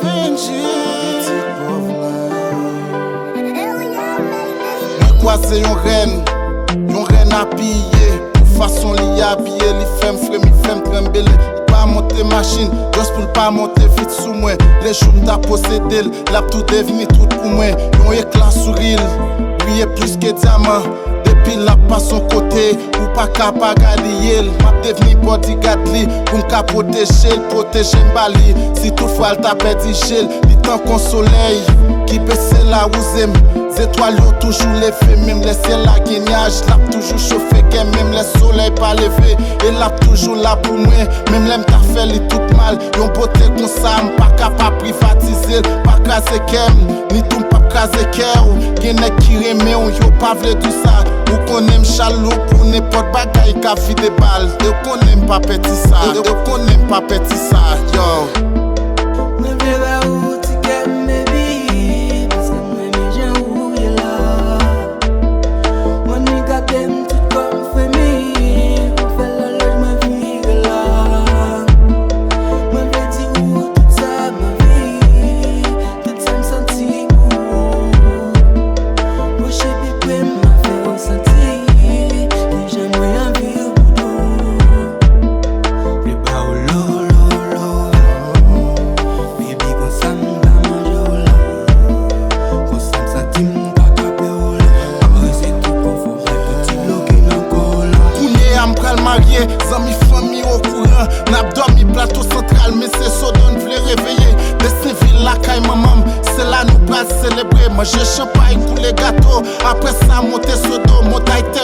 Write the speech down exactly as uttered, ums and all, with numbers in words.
Benji. Mwen kwaze yon rèn, yon rèn apiye. Pou fason li abiye, li fè m fremi, fè m tranbele. Li pa monte machin, just pou l pa monte vit sou mwen. Lejou m ta posede l, l ap tou devni tout pou mwen. Yon ekla souri l briye plis ke dyaman. Depi l ap pase yon kote, ou pa ka pa galiye l. M ap devni bodyguard li, pou m ka pwoteje l, pwoteje m ba li. Si toutfwa l ta pèdi je l, li tankou yon solèy ki bese la wouze m. Zetwal yo toujou leve, menm lè syèl la gen nyaj, l ap toujou chofe kè m, menm lè solèy pa leve. E l ap toujou la pou mwen, menm lè m ta fè li tout mal. Yon bote konsa, m pa ka pa privatize l, pa kraze kè m, ni tou m p ap kraze kè w. Gen nèg ki renmen w, yo pa vle di w sa. Ou konnen m chalou pou nenpòt bagay k ap vide bal. Yo konnen m pa pè ti sa, yo konnen m pa pè ti sa, yo. Mwen vle ba ou ti kè m, baby, paske m renmen jan ou ye la. Mwen ni gade m tout kò m fremi, ou fè lòlòj mwen vire la. Mwen vle di ou tout sa m anvi, tout sa m santi pou ou. Pwoche pi pre m, m a fè w santi kijan mwen anvi w pou dou. Vle ba ou lo, lo, lo, lo. Baby, konsa m ta manje w la. Konsa m santi m ta tape w la. Apre se tou konfò, bay pou ti dlo ki nan kò w la. Kounye a m pral marye, zanmi fanmi okouran. N ap dòmi Plato Santral, men se Sodo n vle reveye. Desten vil lakay manman m, se la nou pral selebre. Manje chanpay, koule gato. Apre sa, monte Sodo, montay tè